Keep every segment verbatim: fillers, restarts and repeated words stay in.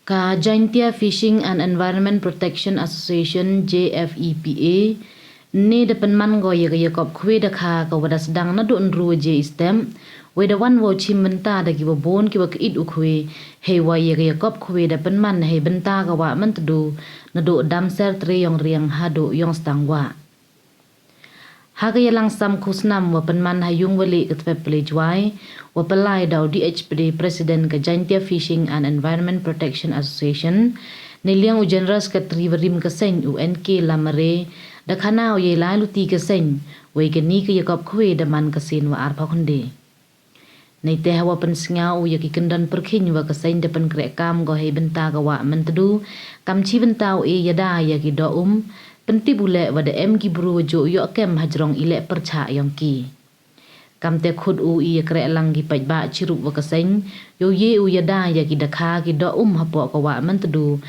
Ka Jaintia Fishing and Environment Protection Association, J F E P A, ne da pynman ko ya ka yakop khwe dakha ka wa da sdang naduh ynru waje i step, wei da wan wow chim bynta da ki wa bun ki wa ka it u khwe, hei wa ya ka yakop khwe da pynman hei bynta ka wah Myntdu, naduh Damser Tre Yongriang haduh Yongstang Wah. Ha ka yalang sam khusnam wa pynman ha yung wali ka tpep pli Jwai, wa pynlai da u D H Pde, President ka Jaintia Fishing and Environment Protection Association, ne liang u General Secretary wa rim ka seng u N K Lamare, da khana u yei lai luti ka seng, wei kani ka yakop khwe da man ka sien wa arphaw khynde. Neite hawa pynsngaw u ya ki kyndon pyrkhiñ wa ka seng da pynkreh kam ko hei bynta ka wah Myntdu, kam chi bynta u e yada ya ki doh um, pyntip u leh wa da em ki bru wa ju yoh kem hajrong i leh pyrchah yong ki. Kamte khut u i ya kreh lang ki paidbah chirup wa ka seng, yow ye u yada ya ki dakha ki doh um hapoh ka wah Myntdu,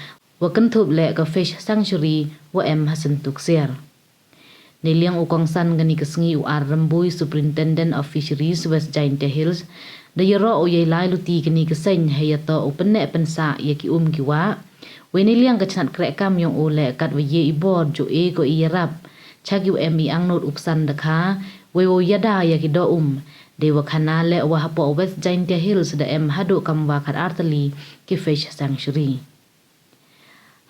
wa kynthup leh ka Fish Sanctuary wa em ha Syntuksiar. Ne liang u kongsan kani ka sngi u R Rymbui, Superintendent of Fisheries West Jaintia Hills, da yaroh u yei lai luti kani ka seng hei yatoh u pynneh pynsah ya ki um ki wah. Wei ne liang ka chnat kreh kam yong u leh katwa ye i bor ju e ko i yarap cha ki wa em i angnud u ksan dakha, wei wow yada ya ki doh um. Dei wa khana leh wa hapoh West Jaintia Hills da em haduh kamwa khat ar tylli ki Fish Sanctuary.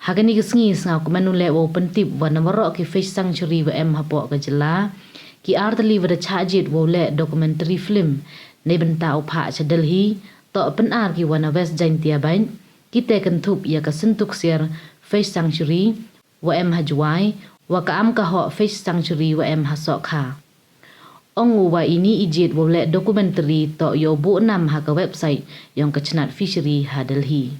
Ha kani ka sngi sngaw kmen u leh wow pyntip wa na waroh ki Fish Sanctuary wa em hapoh ka jylla, ki ar tylli wa da chah jied wow leh documentary film nei bynta u phah cha Delhi, toh pyn-ar ki wa na West Jaintia bad, kite kynthup ya ka Syntuksiar Fish Sanctuary wa em ha Jwai, wa ka Amkahoh Fish Sanctuary wa em ha Sohkha. Ong u wa ini i jied wow leh documentary toh yow buh nam ha ka website yong ka chnat fishery ha Delhi.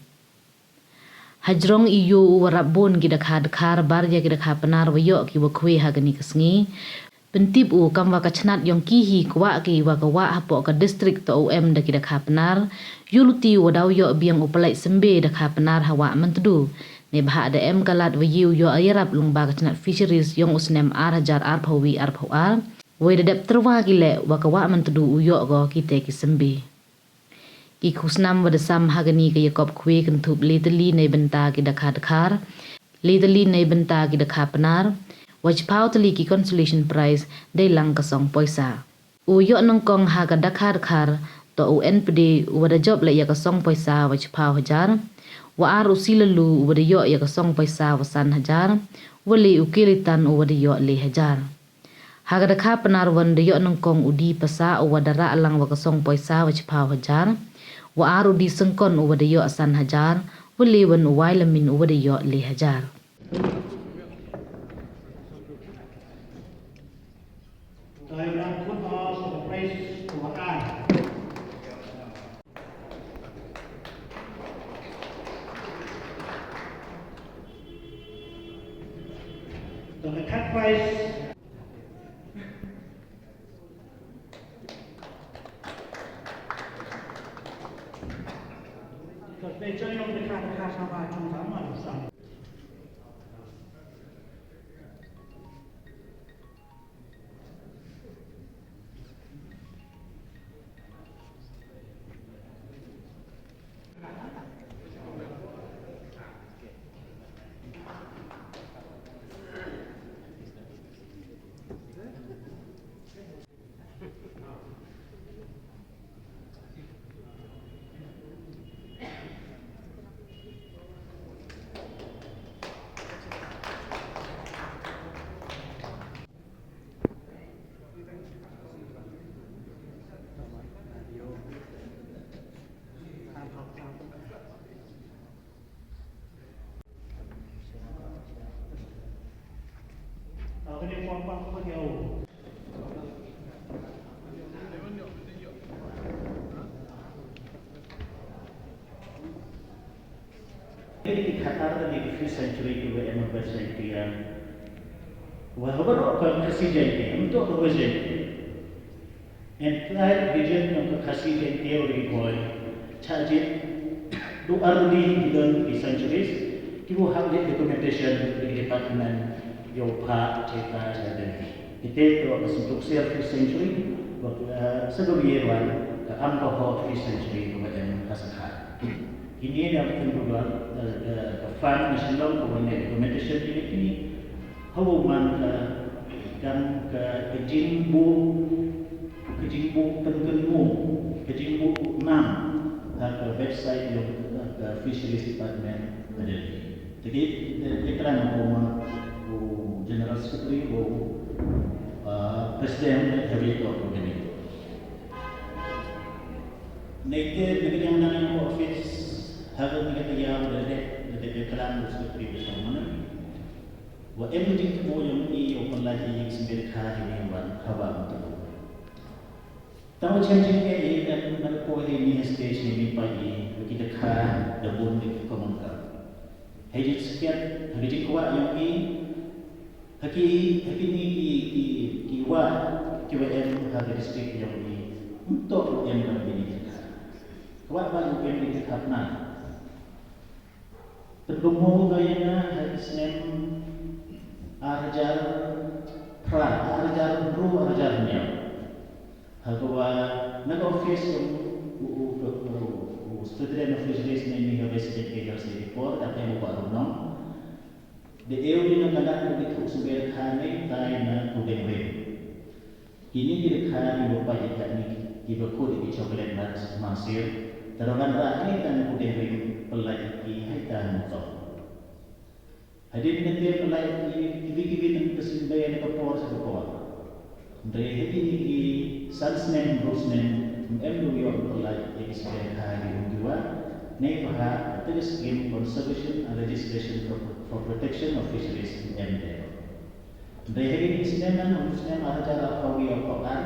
Hajrong i yoh u wa rap bun ki dakha dkhar, bar ya ki dakha Pnar wa yoh ki wa khwe ha kani ka sngi. Pyntip u kamwa ka chnat yong ki hi kwah ki wa ka wah hapoh ka district toh u em da ki dakha Pnar. Yow luti u wa daw yoh biang u pynlait symbe dakha Pnar ha wah Myntdu. Neibhah da em ka lad wa ye u yoh yarap lyngba ka chnat fisheries yong u snem ar hajar arphaw wi arphaw ar. Wei da dep tyrwa ki leh wa ka wah Myntdu u yoh ko kite ki symbe. Ki khusnam wa da sam ha kani ka yakop khwe kynthup le tylli nei bynta ki dakha dkhar, le tylli nei bynta ki dakha Pnar, wa chiphaw tylli ki consolation prize dei lang ka song poisa. U yoh nyngkong ha ka dakha dkhar toh u N P D u wa da jop leh ya ka song poisa wa chiphaw hajar, wa ar u Silalu u wa da yoh ya ka song poisa wa san hajar, wa le u Kelitan u wa da yoh le hajar. Ha ka dakha Pnar wan da yoh nyngkong u D Pasa u wa da rah lang wa ka song poisa wa chiphaw hajar, wa ar u D Syngkon u wa da yoh san hajar, wa le wan u Wailamin u wa da yoh le hajar. The third prize. Ini ki khatar da ni ki Fish Sanctuary ki wa em ha West Jaintia. Wa ha waroh ka Khasi Jaintia, em toh ka West Jaintia. Entire region yong ka Khasi Jaintia wa Ri Bhoi. Chah jied du ar tylli hi ki don ki sanctuaries, ki wa hap leh documentation da ki department yow phah cheta cha Delhi. Ite toh ka Syntuksiar Fish Sanctuary, wa, eh, sa ka wa ye wan ka Amkahoh Fish Sanctuary ka wa em ha Sohkha. Kini da pyndular, eh, ka, ka fund na Shillong ka wan ne ka meditation unit ni. Hawa man ka, kam ka, ka jingbu, ka jingbu pynkynmo, ka jingbu nam ha ka website yong ka, ka Fisheries Department na Delhi. Te ki, te, te kran ko ma u General Secretary, u, ah, President, ha wi to ko kini. Neite, na ka jingdang yong ka office, ha ka ni ka tayaaw da dep, da dep ya klam u Secretary Bishop Manan. Wa em jingthmu yong i yow pynlait i ya ki symbai dkha hi ni wan, hawa mynta. Tang wa chem jingeh i, em na ka por hi ni ha stage hi ni pa i, wa ki dkha da bun di ki common ka. Hei jingskhem, ha ka jingkwah yong i, ha ki, ha kini ki, ki, ki wah, ki wa em ha ka district yong i, ym toh u em ka bini ki dkha. Kwah ba u em ki dkha pynai. Pynbynta ka ya nga ha ki snem ar hajar phra, ar hajar ynru, ar hajar hynñiaw. Ha ka wa na ka office yong u, u, u, u, u Secretary of Fisheries ne ni ha West Jaintia Hills di por, da em u Bah Rupnong. Da e u ni na ka lad ka ki thuk symbai dkha ne tai na Kudengring. Kini ki dkha ki wa pait i katni ki wa khot i ki chocolate nuts, mangsir. Te da wanrah ne tai na Kudengring pynlait ki hei tai ha Mawtawng. Hadien katni pynlait ki kiwi kiwi tang ka symbai na ka por sa ka por. Hynrei ha kini ki san snem, ynru snem, ym em da u yoh pynlait ya ki symbai dkha ki wa ki wa. Neibhah ka te ka scheme Conservation and Registration for, for Protection of Fisheries ym em de. Hynrei ha kini ki snem, na u snem ar hajar arphaw wi arphaw ar,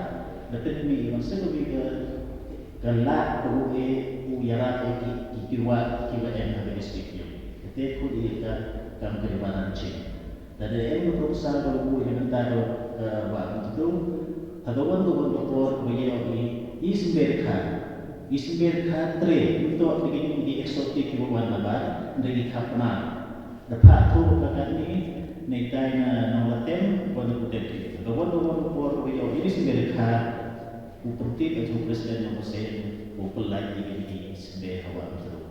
da pynmih i wan sa ka wi ka, ka lad ka u e u yarap ya ki, ki, ki wa, ki wa em ha ka district yong i. Ka te khot i ka kam ka River Ranching. Da da em ka proposal ka u e na ka bynta ka, ka wa ka tu. Ha ka wan ka wan ka por ka wa yoh i, i symbai dkha. I symbai dkha tre, ym toh da ki ni ki exotic ki wa wan nabar, da ki khapna. Da phah thoh ka katni, neitai na Nonglatem, wan u Delhi. Ka wan u wan u por u yoh i symbai dkha, u pyntip u President Hun Sen, u pynlait i ki symbai hawa mynta.